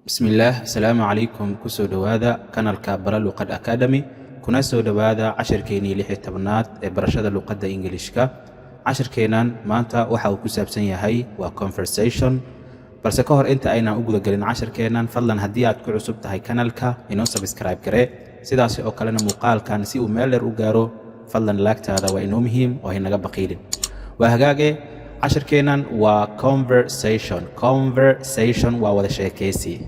Bismillaah, asalaamu calaykum. Kusoo dhowaada kanalka Bara Luqad Academy, kuna soo dhowaada cashirkeennii 16aad ee barashada luqadda Ingilishka. Cashirkeennan maanta waxa uu ku saabsan yahay waa conversation. Balse ka hor inta aynaan u gudagelin cashirkeennan, fadlan haddii aad ku cusub tahay kanalka, inoo subscribe garee. Sidaasi oo kalena muuqaalkan si uu meel dheer u gaaro, fadlan like-taada waa inoo muhiim oo haynaga baqiilin. Waa hagaage, cashirkeennan waa conversation. Conversation waa wada sheekaysi.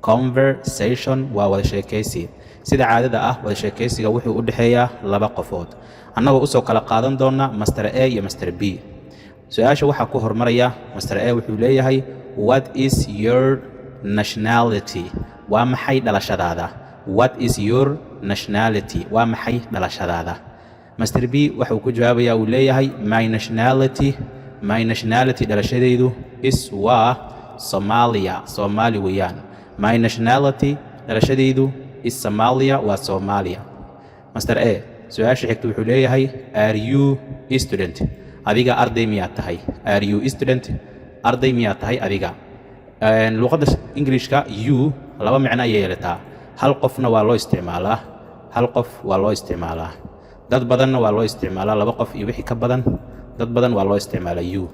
Conversation waa wada sheekaysi. Sida caadada ah, wada sheekaysiga wuxuu u dhexeeyaa laba qofood, annagoo usoo kala qaadan doona Master A iyo Master B. Su-aasha waxaa ku hormaraya Master A. Wuxuu leeyahay: "What is your nationality?" Waa maxay dhalashadaada? "What is your nationality?" Waa maxay dhalashadaada? Master B wuxuu ku jawaabayaa, uu leeyahay: "My nationality," my nationality, dhalashadaydu, is, waa, Somalia, Soomaali weeyaan. My nationality, dhalashadaydu, is Somalia, waa Soomaaliya. Master A su-aasha xigta wuxuu leeyahay: "Are you student?" Adiga arday miyaad tahay? "Are you student?" Arday miyaad tahay adiga? Luqadda Ingilishka you laba micno ayay yeelataa. Hal qofna waa loo isticmaalaa, hal qof waa loo isticmaalaa, dad badanna waa loo isticmaalaa. Laba qof iyo wixii ka badan, dad badan waa loo isticmaalaa you.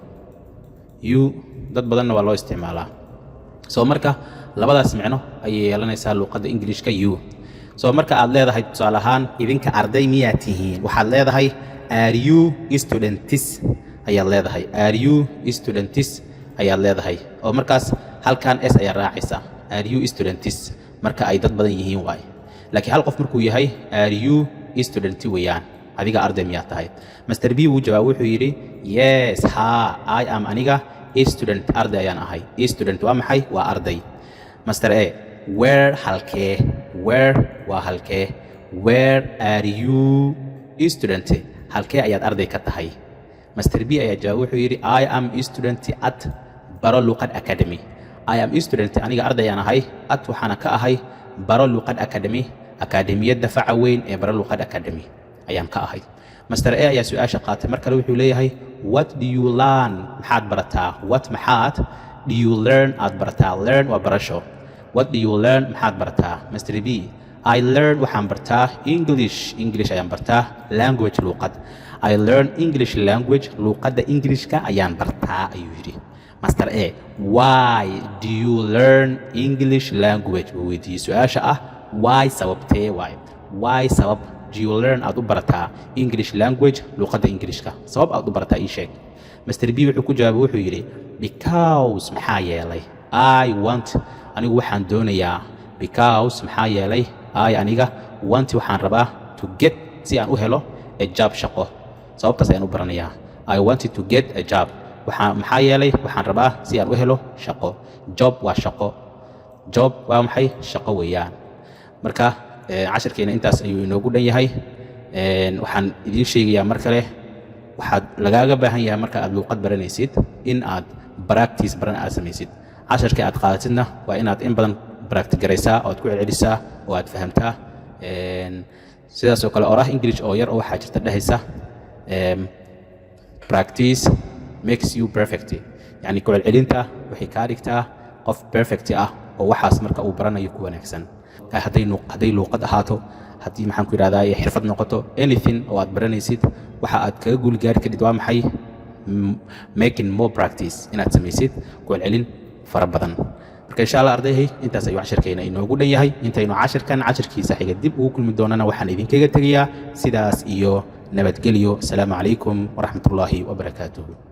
You dad badanna waa loo isticmaalaa. So marka labadaas micno ayay yeelanaysaa luqadda Ingilishka you. So marka aad leedahay, tusaale ahaan, idinka arday miyaad tihiin, waxaad leedahay "Are you students?" ayaad leedahay. "Are you students?" ayaad leedahay, oo markaas halkan s ayaa raacaysa. "Are you students?" marka ay dad badan yihiin waay, laakiin hal qof markuu yahay, "Are you student?" weeyaan. Adiga arday miyaad tahay? Master B wuu jawaab, wuxuu yidhi: "Yes," haa, "I am," aniga, "student," arday ayaan ahay. Student waa maxay? Waa arday. Master A: "Where," halkee. Where waa halkee. "Where are you student?" Halkee ayaad arday ka tahay? Master B ayaa jawaab, wuxuu yidhi: "I am student at Baro Luqad Academy." I am student, aniga arday aan ahay, at, waxaana ka ahay, Baro Luqad Academy, akaademiyadda faca weyn ee Baro Luqad Academy ayaan ka ahay. Master A ayaa su-aasha qaatay mar kale. Wuxuu leeyahay: "What do you learn?" Maxaad barataa? What, maxaad, do you learn, aad barataa? Learn waa barasho. What do you learn? Maxaad barataa? Master B: I learn, waxaan bartaa, English, English ayaan bartaa, language, luuqad. I learn English language, luuqadda Englishka ayaan bartaa, ayuu yidhi. Master A: "Why do you learn English language?" buu weydiiyey su-aasha ah why, sababtee waay. Why, sabab, do you learn, aad u barataa, English language, luuqadda Englishka? Sabab aad u barataa ii sheeg. Master B wuxuu ku jawaabay, wuxuu yidhi: "Because," maxaa yeelay, "I want," anigu waxaan doonayaa, "because," maxaa yeelay, "I," aniga, "want," waxaan rabaa, "to get," si aan u helo, "a job," shaqo. Sababtaas ayaan u baranayaa. I wanted to get a job, waxaa maxaa yeelay waxaan rabaa si aan u helo shaqo. Job waa shaqo. Job waa maxay? Shaqo weeyaan. Marka cashirkeena intaas ayuu inoogu dhan yahay. Waxaan idiin sheegayaa mar kale, waxaad lagaaga baahan yahay marka aad luuqad baranaysid in aad practice baran aad samaysid. Casharkii aad qaadatidna waa inaad in badan practice garaysaa oo aad ku celcelisaa oo aad fahamtaa. Sidaas oo kale oraah English oo yar oo waxaa jirta dhehaysa: "Practice makes you perfect." Yacni ku celcelinta waxay kaa dhigtaa qof perfect ah oo waxaas marka uu baranayo ku wanaagsan. Hadday luuqad ahaato, haddii, maxaan ku yidhahdaa, xirfad noqoto, anything oo aad baranaysid, waxa aad kaga guul gaari karid waa maxay? Making more practice, inaad samaysid ku celcelin fara badan. Marka insha Allah, ardayhay, intaas ayuu cashirkeena inoogu dhan yahay. Intaynu cashirkan cashirkiisa xiga dib ugu kulmi doonana, waxaan idinkaga tegayaa sidaas iyo nabadgelyo. Asalaamu calaykum waraxmatullaahi wabarakaatuhu.